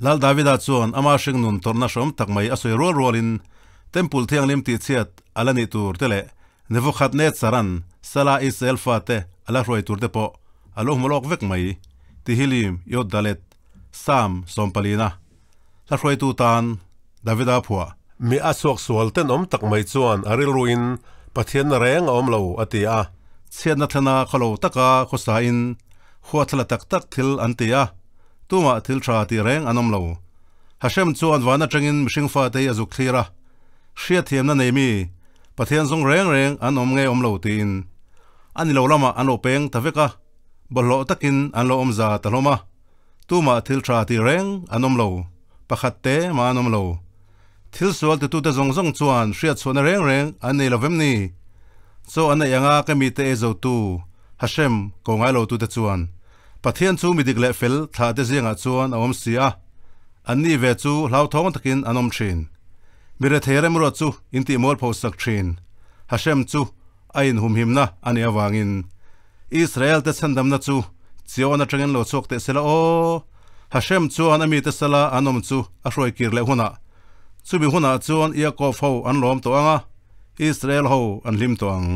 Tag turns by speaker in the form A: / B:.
A: Lal Davida chuan ama hringnun tawrhna hrawm tak mai a sawi rual rualin Temple thianghlim tihchhiat a la nih tur te leh Nebuchadnezzar-a'n Sala Israel fate a la hruai tur te pawh a lo hmu lawk vek mai. Tihilim Yod Dalet, Psalm sawmpalina hla hruaitu tan Davida phuah. Mi a suaksual tenawm tak mai chuan a rilruin Pathianna reng a awm lo a ti a. Chhiatna thlena khawlo taka khawsain huathla tak tak thil an ti a, tumah thil tha ti reng an awm lo. Hashem chuan van atangin mihring fate hi a zuk thlir a, hriatthiamna nei mi Pathian zawng reng reng an awm nge awm lo tiin a ni lo lamah an lo peng ta vek a, bawlhhlawh takin an lo awm za ta hlawm a, tumah thil tha ti reng an awm lo, pakhat te mah an awm lo. Thil sual titute zawng zawng chuan hriatchhuahna reng reng an nei lo vem ni? Chaw an neih anga ka mite ei zotu Hashem ko ngai lotute chuan Pathian chu mi dik leh fel thlahte zingah chuan a awm si a, anni ve chu hlauthawng takin an awm thin. Mi rethei remruat chu intih mualpho sak thin Hashem chu a inhumhimna a nih avangin Israel-te chhandamna chu Zion atangin lo chhuak teh sela aw! Hashem chuan a mite sala an awm chu a hruai kir leh hunah, chumi hunah chuan Yaakov ho an lawm tawh ang a, Israel ho an hlim tawh ang.